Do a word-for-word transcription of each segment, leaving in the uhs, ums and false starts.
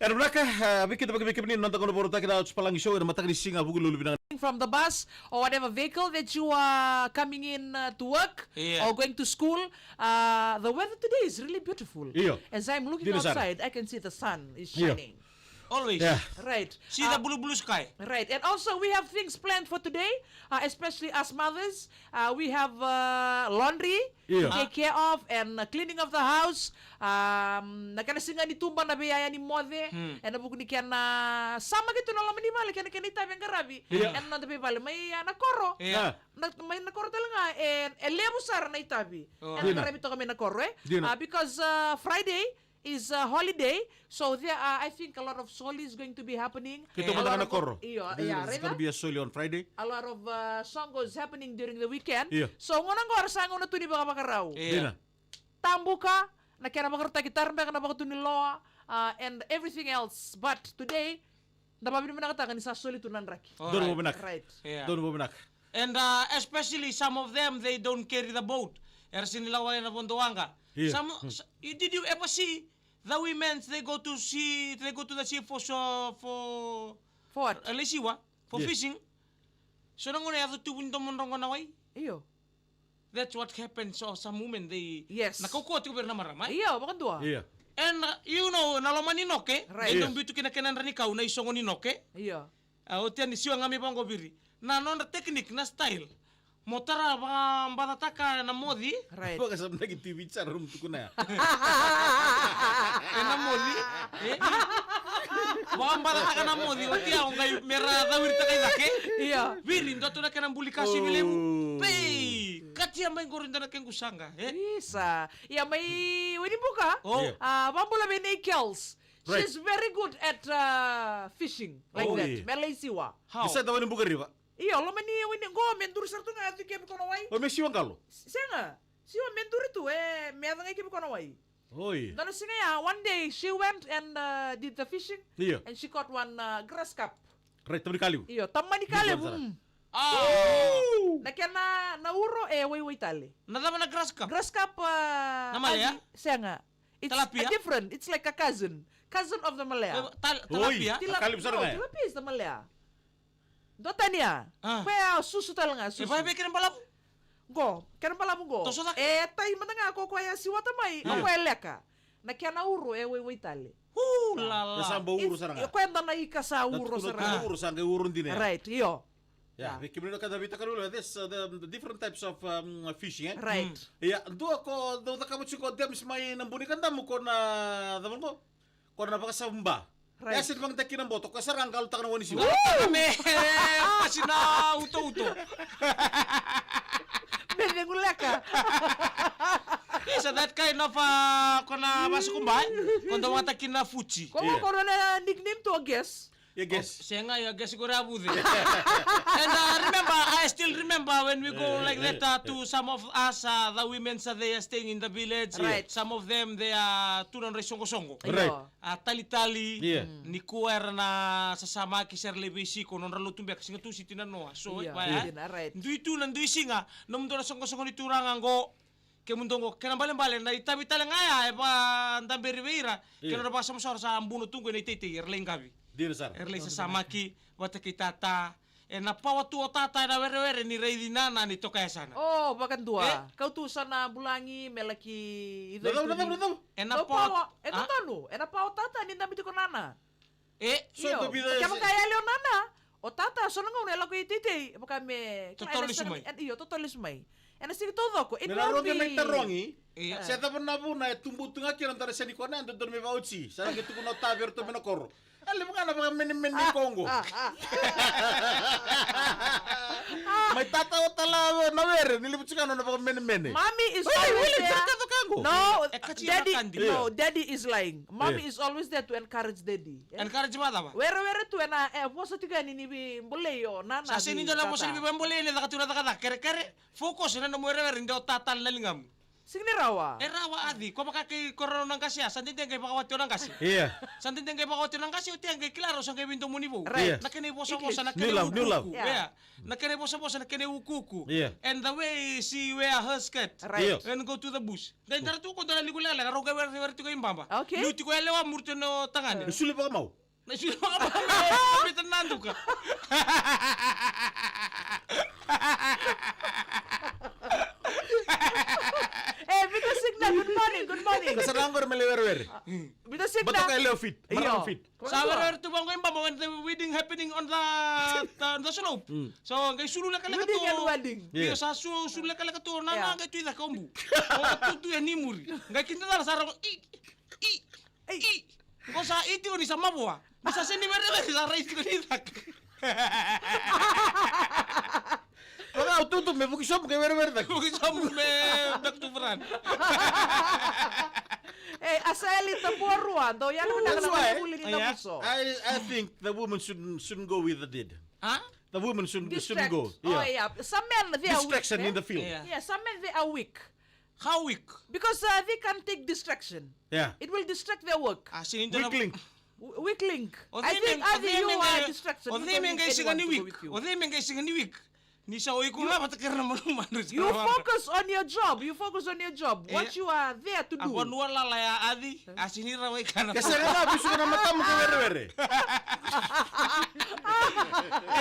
Era vinaka, ah, vei keda vakaveikemuni na noda gauna vakarautaki na Oti Palagi Show ena mataka ni siga Vukelulu, vinaka. From the bus or whatever vehicle that you are coming in, uh, to work, yeah, or going to school, uh, the weather today is really beautiful. Io. As I'm looking, dina sara, outside, I can see the sun is, io, shining. Always. Yeah. Right. See the, uh, blue, blue sky. Right. And also, we have things planned for today, uh, especially us mothers. Uh, we have, uh, laundry, io, to take care of and, uh, cleaning of the house. Um, na kena siga ni tuba, na veiyaya ni moce, hmm, ena vuku ni kena samaki tu na loma ni vale, kena, kena itavi e qaravi. Io. Ena noda veivale mai, ah, na koro. Io. Ah. Na, mai na koro tale ga, e, e levu sara na itavi. Oh. Ena, dina, qaravi toka mai na koro, e? Dina. Uh, because, uh, Friday is a holiday, so there are, I think, a lot of soli is going to be happening. Keitou, eh, mada ga na koro. Io, yeah, there's gonna be a soli on Friday. A lot of, uh, songo is happening during the weekend. Io. So, gauna qo era sa gauna tu ni vakavakarau. Io. Dina. Tabuka, na kena vakarautaki, tara beka na vakatuniloa, uh, and everything else. But today, da vakavinavinakataka ni sa soli tu na draki. All right. Donu vakavinaka. Right. Yeah. Donu vakavinaka. And, uh, especially some of them, they don't carry the boat. Era sega ni lako ena vodo waqa. Yeah. Some, hmm, s-, you, did you ever see the women, they go to sea, they go to the sea for, so, for, for what? Uh, lesiwa, for, yeah, fishing. So na gauna e yaco tuvu ni domodrogo na wai. Io. That's what happens. So some women, they, yes, na kaukauwa tiko vei ira na marama, eh? Io, vakadua. Io. And, uh, you know, na loma ni noke, right, e, io, dau biu tu kina kena dra ni kau, na isogo ni noke. Io. A, oti yani, siwa ga mai vaqo vei ira. Na nodra technique, na style. Mo tara vakabacataka na moci. Right. Vakasamataki tu vei ira sara, rau tukuna ya. Ena moci. E? Vakabacataka na moci, oti ya o qai me ra cawiritaka i cake. Io. Vei ira, dua tu na kena buli kasi, oh, vilevu. Pei, katia mai qori dua na kequ saqa, e? Isa. Ia mai Wainibuka. Oh. Io. A, vakabula vei nei Kels. Right. She's very good at, uh, fishing. Like, oh, that. Io. Me lai siwa. How? Beside the Wainibuka River. Io, loma ni Waini, qo me duri sara tu ga, yaco i kevi ko na wai. O me siwa qalo? S-, sega. Siwa me duri tu, e, me yaco ga i kevi ko na wai. Oi. Dua na siga ya, one day she went and, uh, did the fishing. Io. And she caught one, uh, grass carp. Right, tamani ka levu. Io, tamani ka levu. Io, sara. Mm. Ah. Ooh. Na kena, na uro e waiwai tale. Na cava na grass carp? Grass carp, uh, na malea? Sega. It's, tilapia? A different. It's like a cousin. Cousin of the malea. E, tal-, oi, tilapia? Tila-, ka levu sara, no, ga ya. Tilapia is the malea. Dua tani ya. Ah. Koya susu tale ga, susu. E vaya vei kena balavu? Qo, kena balavu qo. Toso cake. E tai mada ga ko koya, siwata mai, ah, o koya leka. Na kena uro e waiwai tale. Hu, la, la. E sa bau uro sara ga. It's, e koya dua na ika sa uro sara ga. Na uro sa qai uro dina ya. Right, io. Ya, ya. Vei kemuni na ka da veitakaloa, this, uh, the, the different types of, um, fishing, eh? Right. Mm. Ia, dua ko dau cakava tiko o Dems mai na Buni Kadamu, ko na, cava qo? Ko na vakasavu ba. Right. E sega ni vakayagataki na boto, ko sara ga qalo taka na wai ni siwa. Woo! Me, e, kasi na utouto. Me cegu leka. Isa, that kind of, uh, ko na vasukuba, e? Ko dau vakayagataki na fuji. Ko, yeah, ko na nickname tu o Guess. Yeah, Guess. Oh, sega, ya Guess ko ra vuce. And, uh, remember, I still remember when we go, yeah, like, yeah, that, uh, yeah, to some of us, uh, the women, uh, they are staying in the village. Right. Some of them, they are tu na nodra isoqosoqo. Right. Io. A talitali, yeah, mm, nikua era na sasamaki se ra lai veisiko, nodra lotu beka, Siga Tusiti na noa. So, io, vaya, io, dina, right, dui tu na dui siga, nomudou na soqosoqo ni turaga qo, kemudou qo, kena balebale, na itavi tale ga ya e vakadaberi vei ira, io, kei na nodra vakasamasama, sa buno tu qo ena iteitei, era lai qavi. Dina sara. Era lai sasamaki vata kei tata, ena pawa tu o tata ena werewere ni raici nana ni toka yasana. O, vakadua. E? Kau tu sa na bulagi me laki. Na cava, na cava, na cava? Ena pawa, pawa, e, a? Dodonu, ena pawa o tata ni dabe tiko nana. E? So, io, kevaka e yali o nana, o tata so na gauna e lako i teitei, vaka me, totolo lesu mai. Io, totolo lesu mai. Ena siga taucoko, it won't be. Me na rogo mai tarogi. Io. Se cava na vuna e tubu tu ga kina, dua na seni kona, dodonu me vakaoti. Sa na qai tukuna o ta vei iratou mai na koro. A levu ga na vakamenemene ni koqo. Mai tata o tala na were, ni levu tiko ga na vakamenemene. Mommy is always there. No, daddy, no, daddy is lying. Mommy is always there to encourage daddy. Encourage vacava? Were, were tu ena, e, vosa tiko yani ni veibolei o nana. Sa seni dua na vosa ni veibolei ni caka tu na cakacaka, kerekere. Focus ena nomu werewere, de o tata na ligamu. Sega ni rawa. E rawa, Aci, ko vaka kei ko rau na qase ya, sa dede qai vakawati o na qase. Ia. Sa dede qai vakawati o na qase, o tea qai kila rau sa qai veidomoni vou. Right. Ia. Na kena ivosavosa, na kena ukuuku. New love, new love. Ia. Ia. Na kena ivosavosa, na kena ukuuku. Ia. And the way she wear her skirt. Right. Ia. And go to the bush. Qai dara tu ko dara liku lekaleka, rau qai werewere tiko i baba. Okay. Liu tiko e lewa, muri tiko na tagane. Suli vakamau. Na sui vaka me, me ta nanduka. Eh, Vita Signa, good morning, good morning. Ka sa na qori me lai werewere. Vita Signa. Batoka e lewe fit, marama fit. Sa werewere tu vaqo i baba when the wedding happening on the, the, the slope. Mm. So, qai sulu lekaleka tu. Wedding and wedding. Io, sa su-, sulu lekaleka tu, na, na, qai tu i caka o bu. O tu tu e ni muri. Qai kida cala sa rogo, i, i, i. Ko sa iti ko ni sa mavoa. Ni sa seni werewere sa rai tiko ni caka. Vaka o tutu me vuki sobu ke werewere caka. Vuki sobu me back to front. Eh, Asaeli Tabuarua, dou yani vinaka na vuli ni Navuso. I, I think the woman shouldn't, shouldn't go with the dead. Huh? The woman shouldn't, shouldn't go. Oh, yeah. Some men, they are weak. Distraction in the field. Yeah. Yeah, some men, they are weak. How weak? Because, uh, they can't take distraction. Yeah. It will distract their work. Ah, sini dua na... Weak link. W-, weak link. I think, Aci, you are a distraction. O cei me qai sega ni weak? O cei me qai sega ni weak? Ni sa o iko ga vata kei ira na manumanu. You focus on your job. You focus on your job. What you are there to do. A vanua lala ya, Aci. A sini rawa i kana. Ke sega ga, vesuka na matamu ke werewere.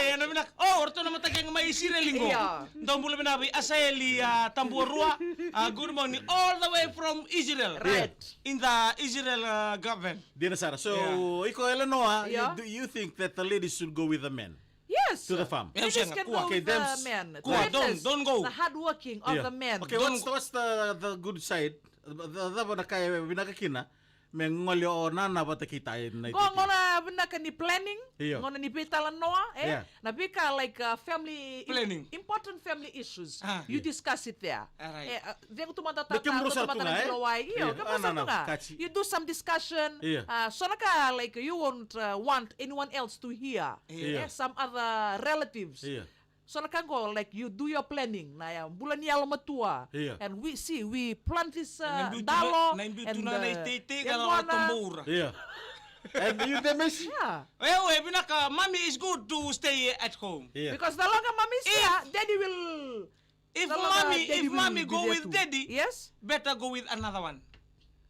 E, na vinaka. O, o ratou na mataqali mai Isireli qo. Dou bula vinaka vei Asaeli, a, Tabuarua. A, good morning all the way from Israel. Right. In the Israel, a, government. Dina sara. So, iko Eleanor, you, do you think that the ladies should go with the men? Yes. To the farm. Ladies can go with the men. Kua, don't, don't go. The hard working of the men. Okay, what's the, what's the, the good side? The, the, the, na ka e vinaka kina me gole o nana vata kei tai na iteitei. Qo gauna vinaka ni planning, gauna ni veitalanoa, e? Na veika like, uh, family, important family issues. You discuss it there. E, uh, cegu tu mada tata, cegu tu mada na kilowai. Io, kemudou sa tu ga. You do some discussion. So na ka, like, you won't, uh, want anyone else to hear. E, some other relatives. So na ka qo, like, you do your planning, na ya, bula ni yalomatua. And we see, we plant this, uh, dalo, na ibutu na iteitei ka lala toboura. And you the mess. Yeah. E, e vinaka, mommy is good to stay at home. Because the longer mommy is here, daddy will... If mommy, if mommy go with daddy, yes, better go with another one.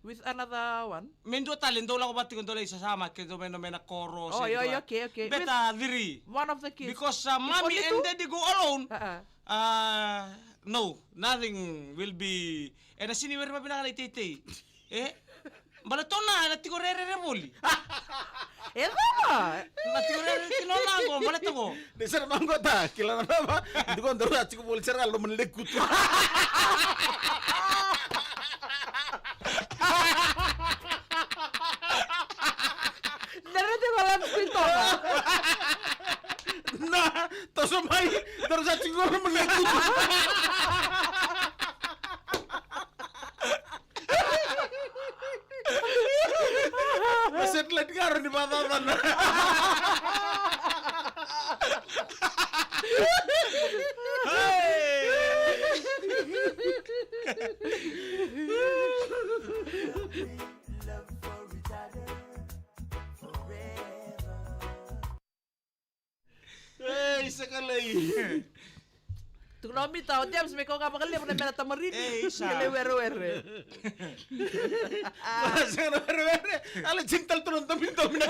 With another one? Me dua tale, dou lako vata tiko, dou lai sasama ke dou mai na, mai na koro. Oh, yeah, okay, okay. Better three. One of the kids. Because, uh, mommy and daddy go alone. Uh, no, nothing will be. E na sini were vavinaka na iteitei. E? Bale tona, na tiko rerere voli. E cava? Na tiko rerere tiko na qo, bale toko. Ni sara na qo ta, kila na nava. Tiko dau na tiko voli sara loma ni lekutu. Dara tiko la tiko. Na, toso mai, dara sa tiko loma ni lekutu. Na satellite ga rawa ni vacacana. Ei, sa kalai. Tukuna o Mita, o James me kau ga vakalevu na mena tamarini. Ei, sa. Kele werewere. Sa na werewere. Ala jin tal turon tamin tamin.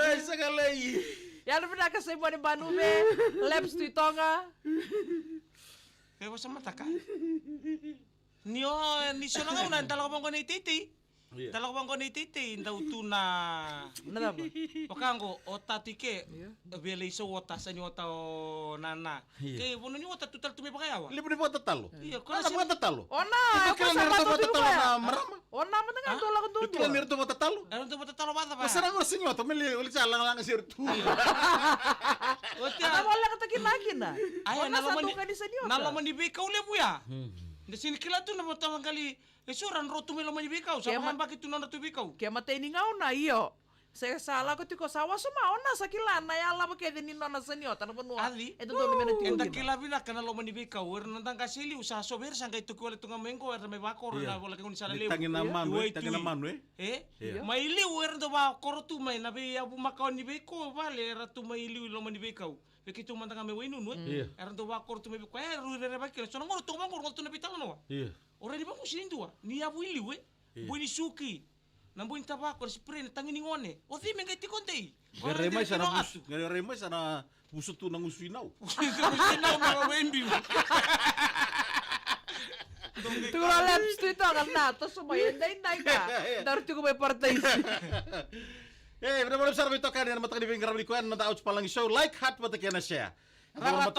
Ei, sa kalai. Yalo vinaka Saimoni Banuve, Leps Tui Toga. Kei vosa mataka. Ni o, ni so na gauna, da lako vaqo na iteitei. Io. Da lako vaqo na iteitei, dau tu na. Na cava? Vaka qo, o tatu i ke, via lai sau ota, sa ni ota o nana. Io. Kei vanua ni ota, tu tale tu me vakayawa. Levu ni vakatatalo. Io, ko na vakatatalo. O na, o kila ni ratou vakatatalo na marama. O na mada ga dau lako duadua. Kila ni ratou vakatatalo. Era dau vakatatalo vata va. Sa na qo sa ni ota, me le, o le sa lagalaga se ratou. Io. O te a. Na vakatakina kina. Aya, na loma ni, na loma ni veikau levu ya. Da sini kila tu na matavakali, e so ra na rotu mai loma ni veikau, sa vakayabaki tu na nodratou veikau. Ke matai ni gauna, io. Se sa lako tiko sa wasoma, o na sa kila na yalava kece ni nona sa ni ota na vanua. Ali. E dodonu me na tiko. Eda kila vinaka na loma ni veikau, era na noda qase i liu sa so vei ira sa qai toki wale tu ga mai qo, era mai vakoro na vola keguni sala levu. Tagi na manu, e? Tagi na manu, e? E? Mai liu era dau vakoro tu mai na veiyavu makawa ni veikau vale, era tu mai liu i loma ni veikau. Vei keitou mada ga mai Wainunu, e? Era dau vakoro tu mai veikau, e, rui rerevaki kina. So na gauna toka vakoro, tu na veitalanoa. O rai ni vagusi ni dua ni yavu i liu, e? Boi ni suki. Na boi ni tavako, na spray, na tagi ni gone. O cei me qai tiko dei? Qai rai mai sa na vusu, qai rai mai sa na vusu tu na gusu i nau. Gusu i nau na veibiu. Tukuna leps tu i toka na, toso mai, e daidai ga. Daru tiko mai parataisi. E, vinaka vakalevu sara veitokani ena mataka ni veiqaravi ni koya na noda Ouch Palagi Show. Like, heart vata kei na share. Rawa